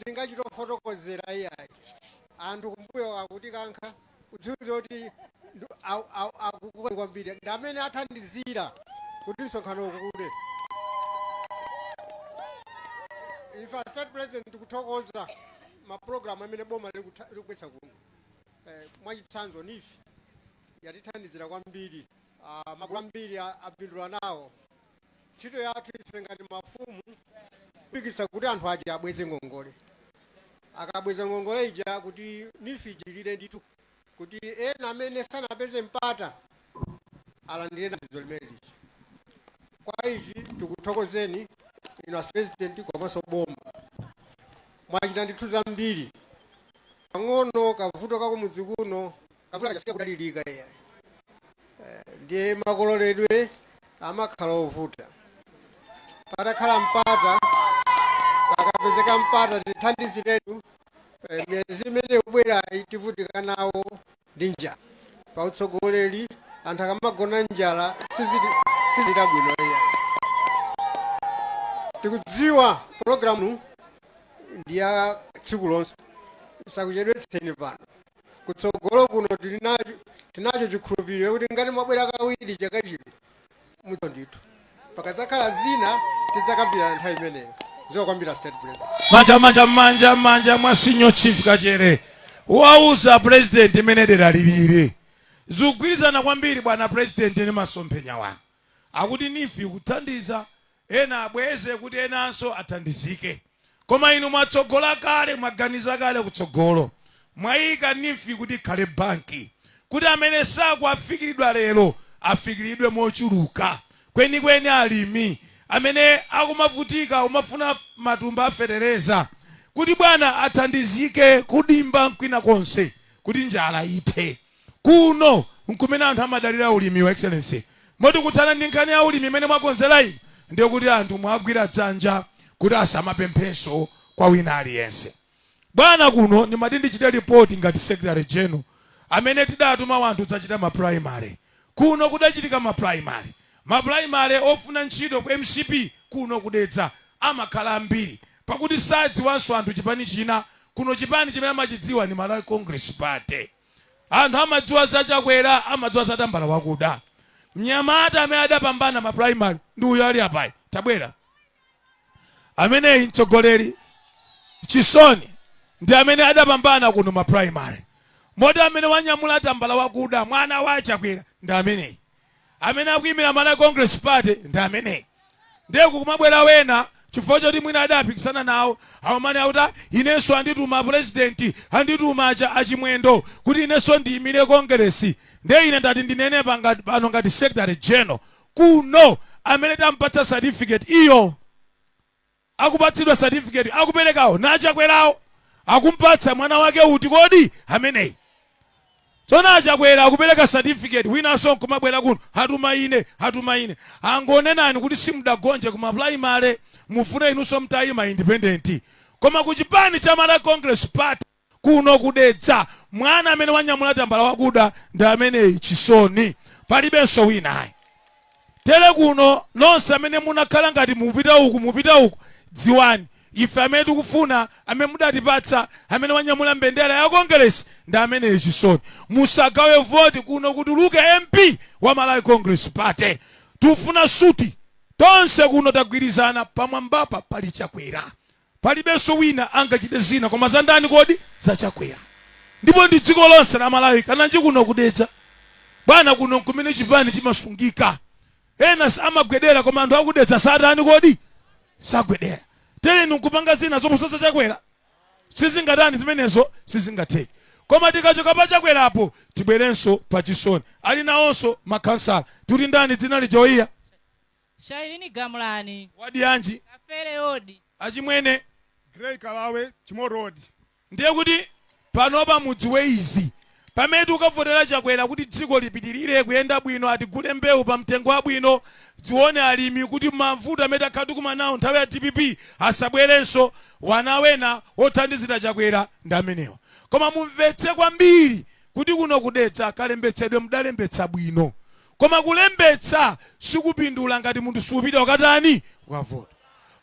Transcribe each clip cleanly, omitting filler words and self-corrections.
Sindingachitofotokozera iyayi. Anthu kumbuyo akutikankha kudziwa kuti akukuka kwambiri, ndi amene athandizira kuti msonkhano ukule. Ife a State President tikuthokoza mapulogalamu amene boma likubweretsa kuno. Mwachitsanzo NEEF yatithandizira kwambiri, magulu ambiri apindula nawo. Ntchito yathu ife ngati mafumu kupikisa kuti anthu aja abweze ngongole. Akabweza ngongole ija, kuti NEEF ichilire ndithu, kuti ena amene sanapeze mpata alandire thandizo limene lija. Kwa ichi tikuthokozeni inu as President komanso boma, mwachita ndithu zambiri. Pang'ono kavuto kakumudzi kuno, kavula kachasiya kudalirika iyayi. Ndiye makololedwe amakhala ovuta. Patakhala mpata, pakapezeka mpata, tithandiziretu. Miyezi imene ikubwerayi tivutika nawo ndi njala. Pa utsogoleri anthu akamagona njala sizita bwino iyayi. Tikudziwa pologalamu ndi ya tsiku lonse, sakuchedwetseni pano. Kutsogolo kuno tinacho chikhulupiriro kuti ngati mwabwera kawiri chaka chino mudzo ndithu, pakadzakhala zina tidzakambirana nthawi imeneyo. Zokwambira, State President. Manja, manja, manja, manja mwa Senior Chief Kachere. Wauza President imene dera lilili zikugwirizana kwambiri. Bwana President, ndi masomphenya wanu akuti NEEF kuthandiza ena abweze kuti enanso athandizike, koma inu mwatsogola kale, mwaganiza kale kutsogolo, mwayika NEEF kuti ikhale banki kuti amene sakuafikiridwa lero afikiridwe mochuluka. Kwenikweni alimi amene akumavutika, umafuna matumba afetereza kuti bwana athandizike kudimba kwina konse kuti njala ithe. Kuno nkumene anthu amadalira ulimi wa Excellency, moti kuthana ndi nkhani ya ulimi imene mwakonzera inu, ndiye kuti anthu mwagwira dzanja kuti asamapemphenso kwa wina aliyense. Bwana, kuno ndimati ndichite ripoti ngati Secretary General amene tidatuma wanthu dzachita ma primary. Kuno kudachitika ma primary, ma primary ofuna ntchito ku MCP. Kuno kudedza amakhala ambiri pakuti sadziwanso anthu chipani china. Kuno chipani chimene amachidziwa ndi Malawi Congress Party. Anthu amadziwa za Chakwera, amadziwa za tambala wakuda. Mnyamata amene adapambana ma primary ndi uyo ali apayi. Tabwera. Ameneyi mtsogoleri Chisoni ndi amene adapambana kuno ma primary, moti amene wanyamula tambala wakuda, mwana wa Chakwera, ndi ameneyi. Amene akuyimira Malawi Congress Party ndi ameneyi. Ndiye kukumabwera wena chifukwa choti mwina adapikisana nawo, awamane akuti, "Ah, inenso andituma President, andituma acha achimwendo kuti inenso ndiyimire Congress." Ndiye ine ndati ndinene pano ngati Secretary General kuno, amene tampatsa certificate iyo, akupatsidwa certificate, akuperekawo nachakwerawo, akumpatsa mwana wake uti kodi ameneyi? Tsono achakwera akupereka certificate, winanso nkumabwera kuno, "Atuma ine, atuma ine." Angonenani kuti simudagonje kuma primary, mufune inunso mtayima independent, koma ku chipani cha Malawi Congress Party kuno kudedza, mwana amene wanyamula tambala wakuda ndi ameneyi Chisoni, palibenso wina ayi. Tere kuno nonse amene munakhala ngati mupita uku, mupita uku, dziwani ife amene tikufuna, amene mudatipatsa, amene wanyamula mbendera ya Congress ndi ameneyi Chisoni. Musagawe voti. Kuno kutuluke MP wa Malawi Congress Party. Tikufuna suti tonse kuno, tagwirizana. Pamwambapa pali Chakwera, palibenso wina angachite zina koma za ndani kodi? Za Chakwera. Ndipo ndi dziko lonse la Malawi, kananji kuno kudedza. Bwana, kuno nkumene chipani chimasungika. Ena amagwedera, koma anthu akudedza satani kodi? Sagwedera. Tere inu nkupanga zina zoposa za Chakwera, sizingatani zimenezo, sizingatheke. Koma tikachoka pa Chakwerapo, tibwerenso pa Chisoni. Ali nawonso makhansala. Tikuti ndani dzina lija oiya? Shailini Gamulani. Wadi yanji? Kafere Ward. Achimwene? Grey Kalawe, Chimoto Ward. Ndiye kuti panopa mudziwe izi: pamene tikukavotera Chakwera kuti dziko lipitirire kuyenda bwino, atigule mbewu pa mtengo wabwino, dzione alimi kuti mavuto amene takhala tikumana nawo nthawi ya DPP asabwerenso, wana wena othandizira Chakwera ndi amenewa. Koma mumvetse kwambiri kuti kuno kudedza kalembetsedwe mudalembetsa bwino, koma kulembetsa sikupindula ngati munthu siupita ukatani? Ukavota.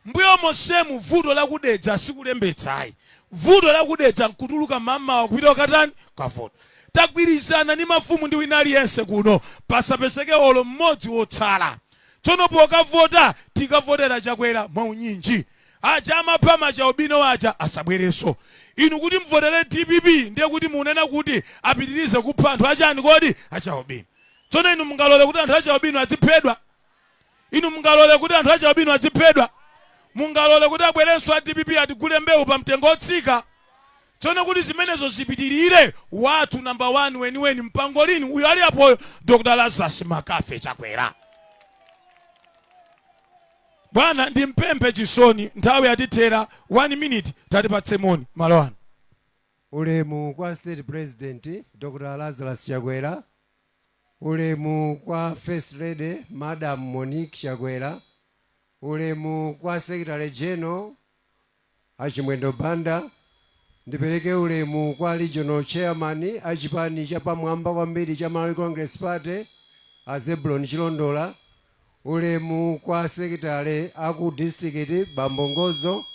Mbuyo monsemu vuto la ku Dedza sikulembetsa ayi. Vuto la ku Dedza nkutuluka mamawa kupita kukatani? Kukavota. Tagwirizana ndi mafumu ndi wina aliyense kuno pasapezeke olo mmodzi wotsala. Tsono pokavota tikavotera Chakwera mwaunyinji. Aja amapha machialubino aja asabwerenso. Inu kuti mvotere dpp ndiye kuti munena kuti apitirize kupha anthu achani kodi? Achialubino. Tsono inu mungalole kuti anthu achialubino adziphedwa? Inu mungalole kuti anthu achialubino adziphedwa? Mungalole kuti abwerenso a dpp atigule mbewu pa mtengo otsika? Tsono kuti zimenezo zipitirire, wathu number 1 weniweni mpangolini uyo ali apoyo, Dr Lazarus McCarthy Chakwera. Bwana ndimpemphe Chisoni, nthawi yatithera, 1 minute tatipatse moni malo ano. Ulemu kwa State President Dr Lazarus Chakwera, ulemu kwa First Lady Madam Monique Chakwera, ulemu kwa Secretary General a Chimwendo Banda, ndipereke ulemu kwa Regional Chairman a chipani chapamwamba kwambiri cha Malawi Congress Party a Zebulon Chilondola, ulemu kwa Secretary aku District Bambo Ngozo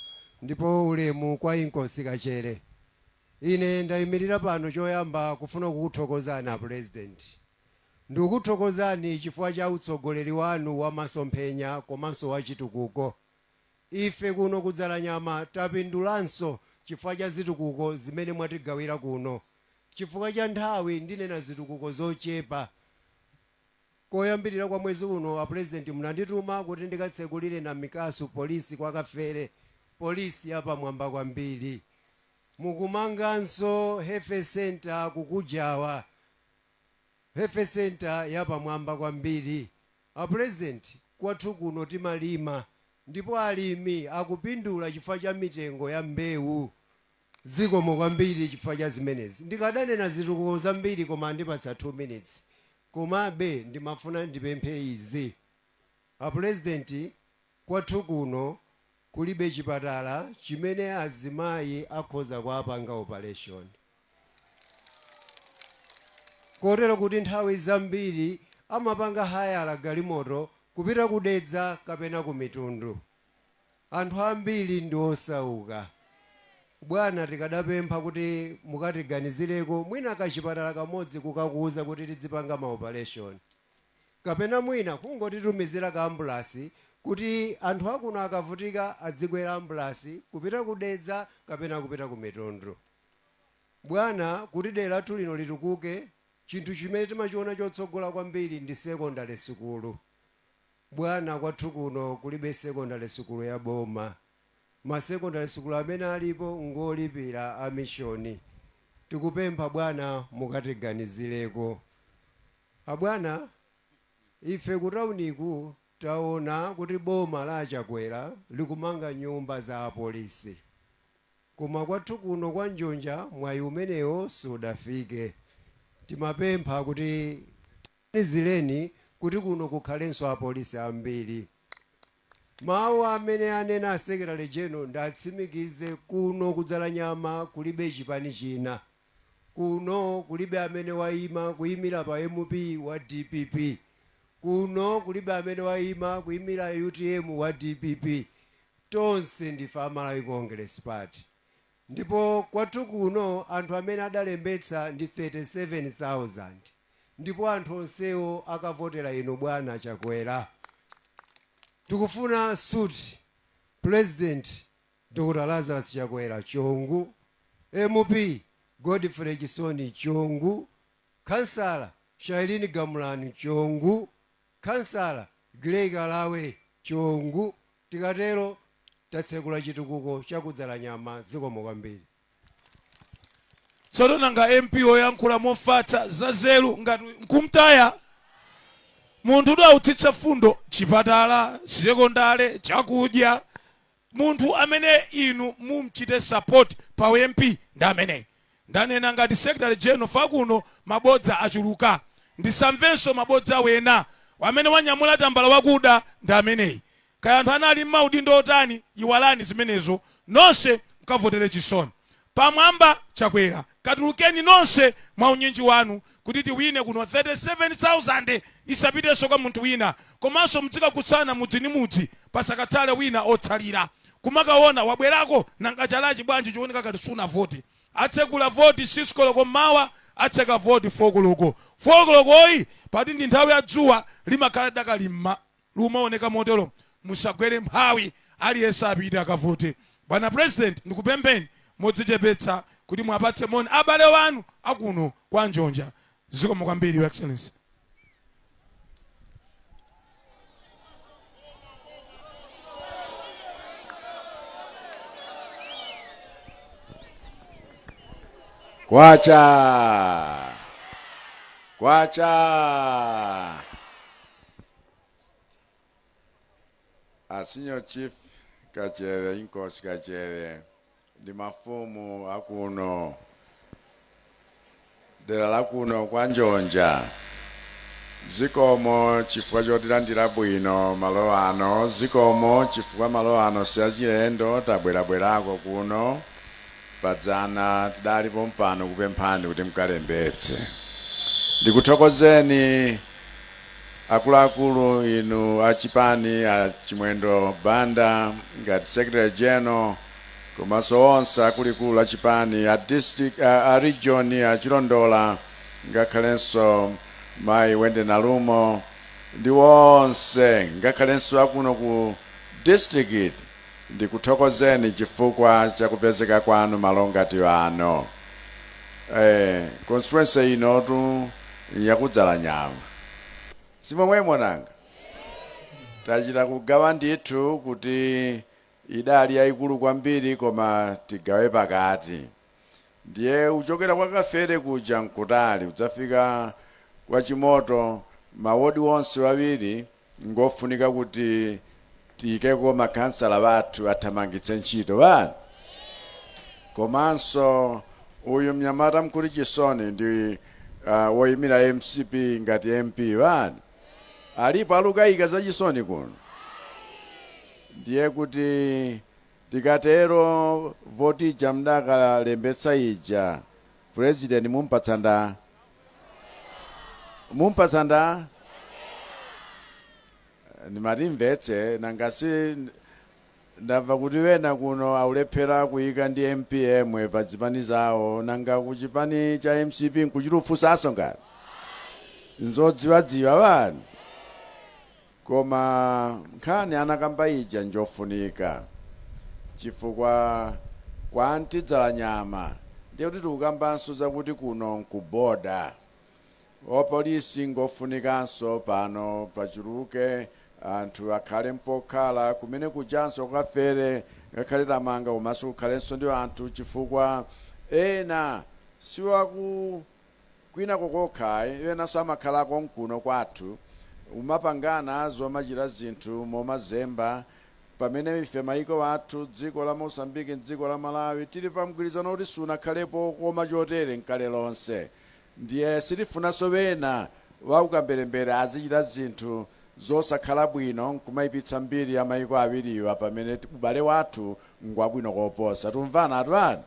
ndipo ulemu kwa Inkosi Kachere. Ine ndaimirira pano choyamba kufuna kukuthokozani a President. Ndikukuthokozani chifukwa cha utsogoleri wanu wa masomphenya komanso wa chitukuko. Ife kuno ku Dzalanyama tapindulanso chifukwa cha zitukuko zimene mwatigawira kuno. Chifukwa cha nthawi ndinena zitukuko zochepa. Koyambirira kwa mwezi uno a President munandituma kuti ndikatsekulire Namikasu Police kwa Kafere, police yapamwamba kwambiri. Mukumanganso Health Centre ku Kujawa, Health Centre yapamwamba kwambiri. A President, kwathu kuno timalima ndipo alimi akupindula chifukwa cha mitengo ya mbewu. Zikomo kwambiri chifukwa cha zimenezi. Ndikadanena zitukuko zambiri koma andipatsa 2 minutes. Komabe ndimafuna ndipemphe izi. A President, kwathu kuno kulibe chipatala chimene azimayi akhoza kuwapanga operation. Kotero kuti nthawi zambiri amapanga hayala galimoto kupita ku Dedza kapena ku Mitundu. Anthu ambiri ndi osauka. Bwana tikadapempha kuti mukatiganizireko mwina kachipatala kamodzi kukakuza kuti tidzipanga ma operation. Kapena mwina kungotitumizira ka ambulasi kuti anthu akuno akavutika adzikwera ambulasi kupita ku Dedza kapena kupita ku Mitundu. Bwana kuti dera lathu lino litukuke chinthu chimene timachiona chotsogola kwambiri ndi sekondale sukulu. Bwana kwathu kuno kulibe sekondale sukulu ya boma. Ma sekondale sukulu amene alipo ngolipira a mishoni. Tikupempha bwana mukatiganizireko. Abwana, ife ku tauniku taona kuti boma la a Chakwera likumanga nyumba za apolisi. Koma kwathu kuno kwa Njonja mwayi umenewo sudafike. Timapempha kuti tiganizireni kuti kuno kukhalenso apolisi ambiri. Mawu amene anena a Secretary General ndatsimikize kuno ku Dzalanyama kulibe chipani china. Kuno kulibe amene waima kuimira pa MP wa dpp. Kuno kulibe amene waima kuimira utm wa dpp. Tonse ndife a Malawi Congress Party. Ndipo kwathu kuno anthu amene adalembetsa ndi 37,000. Ndipo anthu onsewo akavotera inu bwana Chakwera. Tikufuna suit President Dr Lazarus Chakwera Chongu, MP Godfrey Chisoni Chongu, Khansala Shailene Gamulani Chongu, Khansala Gray Kalawe Chongu. Tikatero tatsekula chitukuko cha ku Dzalanyama. Zikomo kwambiri. Tsono nanga MP oyankhula mofatsa zazeru ngati uyu nkumtaya? Munthutu autsitsa fundo, chipatala, sekondale, chakudya. Munthu amene inu mumchite support pa u MP ndi ameneyi. Ndanena ngati secretary general fa kuno mabodza achuluka. Ndisamvenso mabodza wena. Amene wanyamula tambala wakuda ndi ameneyi. Kaya anthu anali mmaudindo otani iwalani zimenezo. Nonse mukavotere Chisoni. Pamwamba Chakwera Katulukeni nonse mwa unyinji wanu kuti tiwine kuno. 37,000 isapitenso kwa munthu wina. Komanso muzikakutsana mudzi ndi mudzi, pasakatsale wina otsalira kumakaona wabwerako, nanga chalachi bwanji chikuoneka ngati sunavoti? Atsekula voti 6 koloko mmawa, atseka voti 4 koloko. 4 kolokoyi pati ndi nthawi ya dzuwa limakhala dakalimma lumaoneka motero. Musagwere mphawi, aliyense apite akavote. Bwana President, ndikupempheni modzichepetsa kuti mwapatse moni abale wanu akuno kwa Njonja. Zikomo kwambiri, Your Excellency. Kwacha kwacha! A Senior Chief Kachere, Inkosi Kachere, ndi mafumu akuno dera la kuno kwa Njonja, zikomo chifukwa chotilandira bwino malo ano. Zikomo chifukwa malo ano si achilendo, tabwerabwerako kuno. Padzana tidalipo mpano kupemphani kuti mkalembetse. Ndikuthokozeni akuluakulu inu achipani, a Chimwendo Banda ngati Secretary General, komanso onse akuluakulu achipani, a district, a region, a Chilondola, ngakhalenso mayi Wende Nalumo ndi onse, ngakhalenso akuno ku district, ndikuthokozeni chifukwa chakupezeka kwanu malo ngati ano. Constituency inotu yakudzala nyama, simomwemo? Nanga tachita kugawa ndithu kuti idali yayikulu kwambiri, koma tigawe pakati. Ndiye uchokera kwa Kafere kuja nkutali, udzafika kwa Chimoto. Mawodi onse wawiri ngofunika kuti tiyikeko makhansala wathu athamangitse ntchito bana. Komanso uyu mnyamata mkuti Chisoni ndi woyimira MCP ngati MP bana. Alipo alukayika za Chisoni kuno? Ndiye kuti tikatero voti ija mdakalembetsa ija, President mumpatsa nda? Mumpatsa nda? Ndimatimvetse nangasi ndamva kuti wena kuno aulephera kuyika ndi MP emwe pa zipani zawo, nanga ku chipani cha MCP nkuchitufusaso ngati nzodziwadziwa bani? Koma nkhani anakamba ija njofunika chifukwa kwa Mtidzalanyama ndiye kuti tikukambanso zakuti kuno nkuboda. Opolisi ngofunikanso pano, pachuluke anthu akhale mpokhala kumene kujanso kukafere, ngakhale tamanga, komanso kukhalenso ndi anthu, chifukwa ena siwaku kwina kokokha, enanso amakhalako nkuno kwathu, umapangana zomachita zinthu momazemba, pamene ife maiko athu, dziko la Mosambiki, dziko la Malawi, tili pa mgwirizano kuti sunakhalepo koma chotere nkale lonse. Ndiye sitifunanso wena waukamberembere azichita zinthu zosakhala bwino nkumayipitsa mbiri ya maiko awiriwa, pamene ubale wathu ngwabwino koposa. Tumvana atu?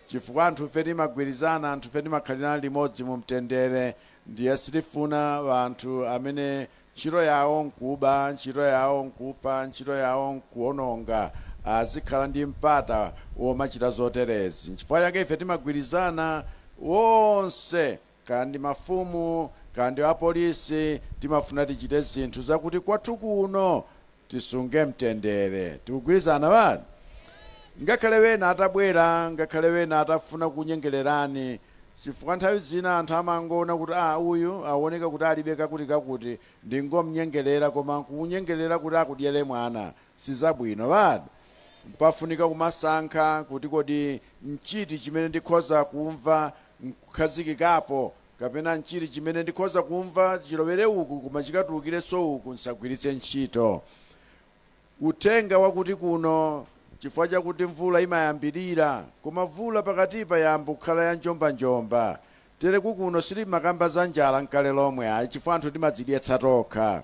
Chifukwa anthufe timagwirizana, anthufe timakhalirana limodzi mu mtendere. Ndiye sitifuna anthu amene ntchito yawo nkuba, ntchito yawo nkupha, ntchito yawo nkuononga, azikhala ndi mpata womachita zoterezi. Nchifukwa chake ife timagwirizana wonse, kandi mafumu, kandi apolisi, timafuna tichite zinthu zakuti kwathu kuno tisunge mtendere. Tikugwirizana bani? Ngakhale wena atabwera, ngakhale wena atafuna kunyengererani, chifukwa nthawi zina anthu amangoona kuti a uyu aoneka kuti alibe kakuti kakuti, ndingomnyengerera, koma kunyengerera kuti akudyere mwana sizabwino bani. Pafunika kumasankha kuti kodi nchiti chimene ndikhoza kumva nkukhazikikapo, kapena nchiti chimene ndikhoza kumva chilowere uku koma chikatulukirenso uku, nsagwiritse ntchito. Uthenga wakuti kuno chifukwa chakuti mvula imayambirira, koma mvula pakatipa yamba kukhala ya njombanjomba. Tere kukuno sitimakamba za njala nkale lomwe ayi, chifukwa anthu timadzidyetsa tokha.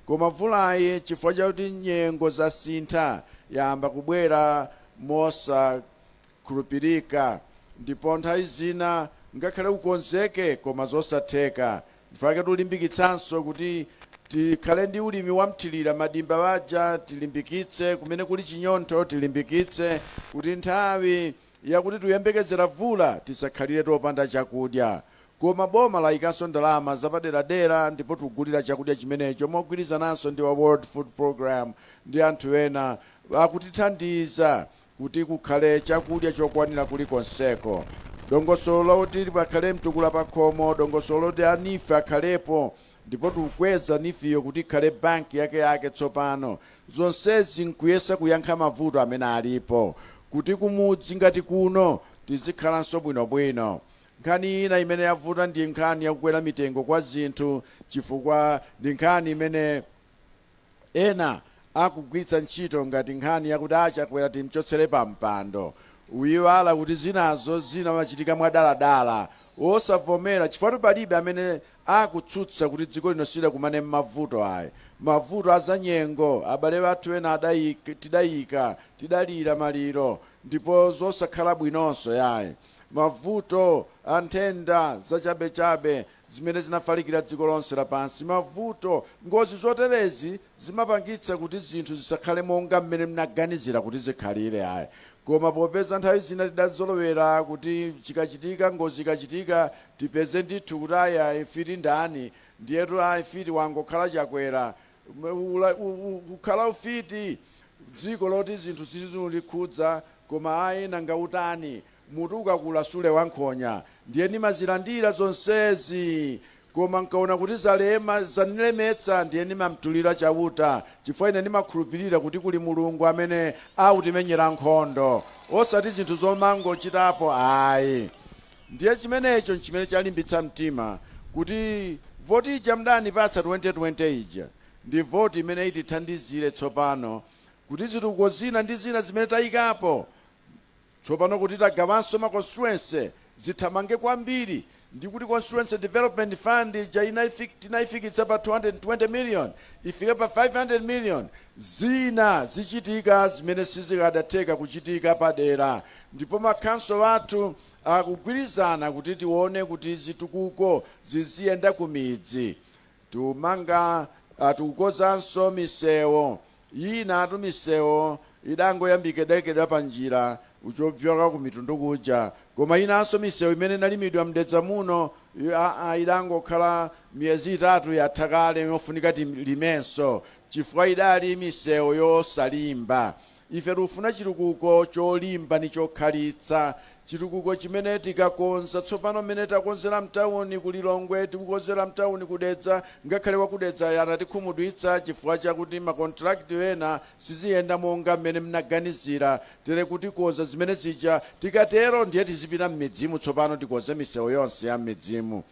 Koma mvulayi, chifukwa chakuti nyengo zasintha, yamba kubwera mosakhulupirika. Ndipo nthawi zina ngakhale ukonzeke, koma zosatheka. Ndifake tulimbikitsanso kuti tikhale ndi ulimi wamthirira, madimba waja tilimbikitse, kumene kuli chinyontho tilimbikitse, kuti nthawi yakuti tuyembekezera vula tisakhalire topanda chakudya. Koma boma layikanso ndalama zapaderadera ndipo tikugulira chakudya chimenecho mogwirizananso ndi wa World Food Program ndi anthu ena akutithandiza kuti kukhale chakudya chokwanira kulikonseko. Dongosolo loti pakhale mtukula pakhomo, dongosolo loti a NEEF akhalepo, ndipo tikukweza NEEF-yo kuti ikhale banki yake yake tsopano. Zonsezi nkuyesa kuyankha mavuto amene alipo kuti kumudzi ngati kuno tizikhalanso bwinobwino. Nkhani ina imene yavuta ndi nkhani yakukwera mitengo kwa zinthu, chifukwa ndi nkhani imene ena akugwiritsa ntchito ngati nkhani yakuti aChakwera timchotsere pa mpando, uyiwala kuti zinazo zinachitika mwadaladala, osavomera, chifukwa palibe amene akutsutsa kuti dziko lino silikumane m'mavuto ayi, mavuto azanyengo. Abale athu ena tidayika, tidalira maliro, ndipo zosakhala bwinonso yayi. Mavuto a nthenda zachabechabe zimene zinafalikira dziko lonse lapansi, mavuto, ngozi zoterezi zimapangitsa kuti zinthu zisakhale monga mmene mnaganizira kuti zikhalire ayi. Koma popeza nthawi zina tidazolowera kuti chikachitika, ngozi ikachitika, tipeze ndithu kuti ayi, mfiti ndani, ndiyetu ayi, mfiti wangokhala Chakwera. Kukhala ufiti dziko loti zinthu sizimulikhudza, koma ayi, nanga utani? Mutu ukakula sule wankhonya. Ndiye ndimazilandira zonsezi, koma nkaona kuti zalema, zanilemetsa, ndiye ndimamtulira Chauta, chifukwa ine ndimakhulupirira kuti kuli Mulungu amene autimenyera nkhondo, osati zinthu zomangochitapo ayi. Ndiye chimenecho nchimene chalimbitsa mtima kuti voti ija mdanipatsa 2020 ija ndi voti imene itithandizire tsopano kuti zitukuko zina ndi zina zimene tayikapo tsopano, kuti tagawanso ma constituency, zithamange kwambiri, ndi kuti Constituency Development Fund ija tinayifikitsa pa 220 million ifike pa 500 million. Zina zichitika zimene sizikadatheka kuchitika padera, ndipo makhanso athu akugwirizana kuti tione kuti zitukuko ziziyenda ku midzi. Tumanga, tikukonzanso misewu ina atu. Misewu idangoyambika, idalekedwa pa njira uchopyoka ku mitundu kuja, koma inanso misewu imene inalimidwa mDedza muno idangokhala miyezi 3, yatha kale, yofunika limenso, chifukwa idali misewu yosalimba. Ife tikufuna chitukuko cholimba ndi chokhalitsa, chitukuko chimene tikakonza tsopano mmene takonzera mtawuni ku Lilongwe, tikukonzera mtawuni kuDedza, ngakhale wakuDedza anatikhumudwitsa chifukwa chakuti ma contract ena siziyenda monga mmene mnaganizira. Tere kuti koza zimene zija, tikatero ndiye tizipita m'midzimu tsopano, tikonze misewu yonse ya m'midzimu.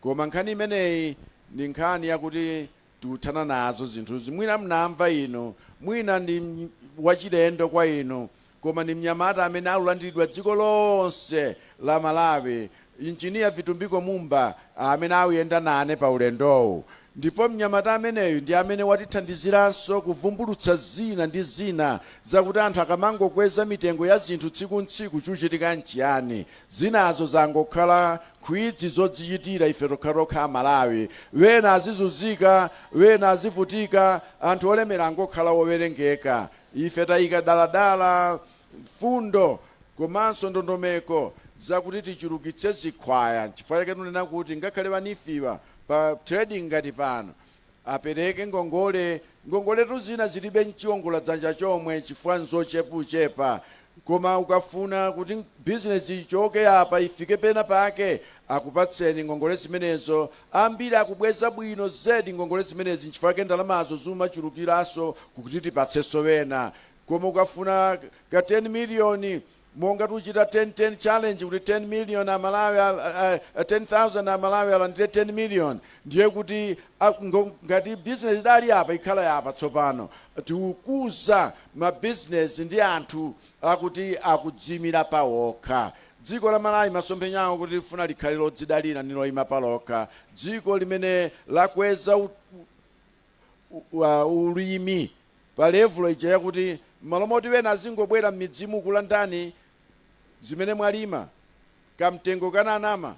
Koma nkhani imeneyi ndi nkhani yakuti tikuthana nazo zinthuzi. Mwina mnamva inu, mwina ndi wachilendo kwa inu, koma ndi mnyamata amene alulandiridwa dziko lonse la Malawi, Injiniya Vitumbiko Mumba, amene akuyenda nane pa ulendowu. Ndipo mnyamata ameneyu ndi amene watithandiziranso kuvumbulutsa zina ndi zina zakuti anthu akamangokweza mitengo ya zinthu tsiku ntsiku, chuchitika nchiyani? Zinazo zangokhala nkhwidzi zodzichitira ife tokhatokha Amalawi. Wena azizunzika, wena azivutika, anthu olemera angokhala wowerengeka. Ife tayika daladala mfundo komanso ndondomeko zakuti tichulukitse zikhwaya. Chifukwa chake tunena kuti ngakhale va NEEF-wa pa trading ngati pano apereke ngongole, ngongoletu zina zilibe mchiwongola dzanja chomwe chifukwa nzochepuchepa, koma ukafuna kuti bizinesi ichoke apa ifike pena pake, akupatseni ngongole zimenezo. Ambiri akubweza bwino zedi ngongole zimenezi, nchifukwa chake ndalamazo zimachulukiranso kuti tipatsenso wena. Koma ukafuna ka 10 miliyoni, monga tuchita 10-10 challenge, kuti 10 million Amalawi, 10,000 Amalawi alandire 10 million, ndiye kuti ngati business idali apa, ikhala yapa tsopano. Tikukuza mabizinesi ndi anthu akuti akudzimira pawokha. Dziko la Malawi, masomphenya awo kuti lifuna likhale lodzidalira ndi loyima palokha, dziko limene lakweza ulimi pa level ija yakuti malo moti wena azingobwera m'midzimu kulandani zimene mwalima. Kamtengo kananama,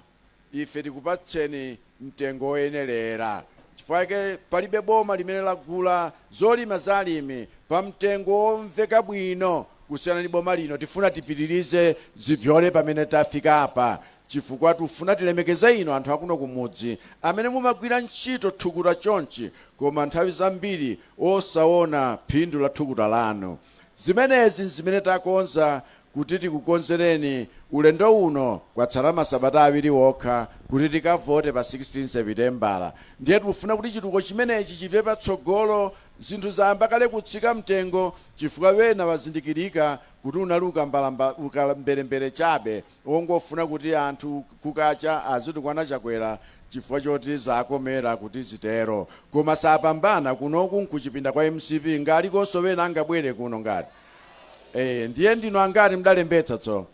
ife tikupatseni mtengo woyenerera, chifukwa chake palibe boma limene lagula zolima za alimi pa mtengo womveka bwino kusiyana ndi boma lino. Tifuna tipitirize zipyole pamene tafika apa, chifukwa tifuna tilemekeze inu anthu akuno kumudzi amene mumagwira ntchito thukuta chonchi, koma nthawi zambiri osaona phindu la thukuta lanu. Zimenezi zimene takonza kuti tikukonzereni ulendo uno. Kwatsala masabata 2 okha kuti tikavote pa 16 Sepitembala, ndiye tikufuna kuti chitukuko chimenechi chipite patsogolo. Zinthu zayamba kale kutsika mtengo, chifukwa wena wazindikirika kuti unali ukambalamba ukamberembere chabe wongofuna kuti anthu kukacha azitukwana Chakwera chifukwa choti zakomera kuti zitero, koma sapambana kunoku nkuchipinda kwa MCP. Ngalikonso wena angabwere kuno ngati ndiye ndino angati mdalembetsa tso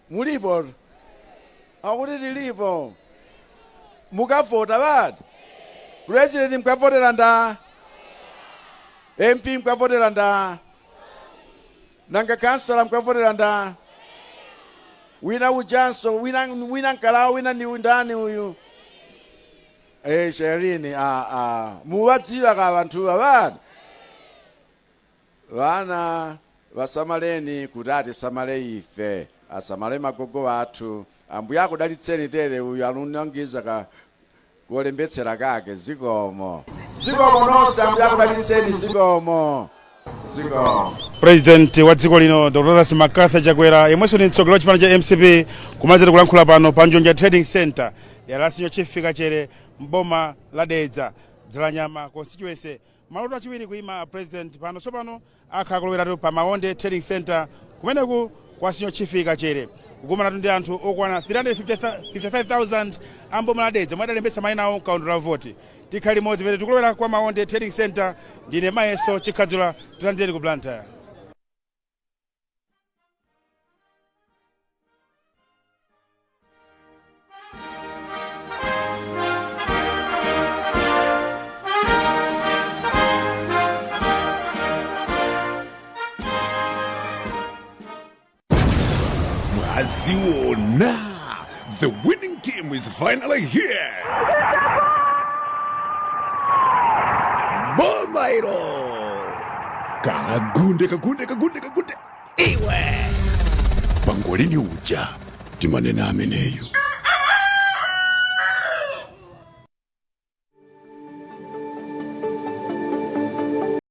mulipo? Akuti tilipo. Mukavota bati president mukavotera nda MP, mukavotera nda nanga kansala, mukavotera nda wina ujanso, wina wina nkalawo, wina ndi ndani uyu? Sherini, muwadziwa ka vanthuwa vati vana vasamaleni kuti atisamale ife, asamale magogo athu. Ambuye akudalitseni. Tere uyu alunangiza ka kolembetsera kake. Zikomo, zikomo nonse, Ambuye akudalitseni. Zikomo, zikomo. President wa dziko lino Dr Lazarus McCarthy Chakwera, yemwenso ndi mtsogoleri wa chipani cha MCP, kumalizira kulankhula pano pa Njonja Trading Center dera la Senior Chief Kachere mboma la Dedza, Dzalanyama constituency. Maloto achiwiri kuima president pano. Tsopano akhala kuloweratu pa Maonde Trading Center kumeneku kwa Senior Chief Kachere, kukumanatu ndi anthu okwana 355,000 amboma la Dedza omwe adalembetsa mayina awo mkaundula la voti. Tikhala limodzi pene tikulowera kwa Maonde Trading Center. Ndine Mayeso Chikhadzula, tilandeni ku Blantyre. Mwaziona, the winning team is finally here. Boma ilo. Kagunde, kagunde, kagunde, kagunde. Iwe. Pangolini uja timanena ameneyu.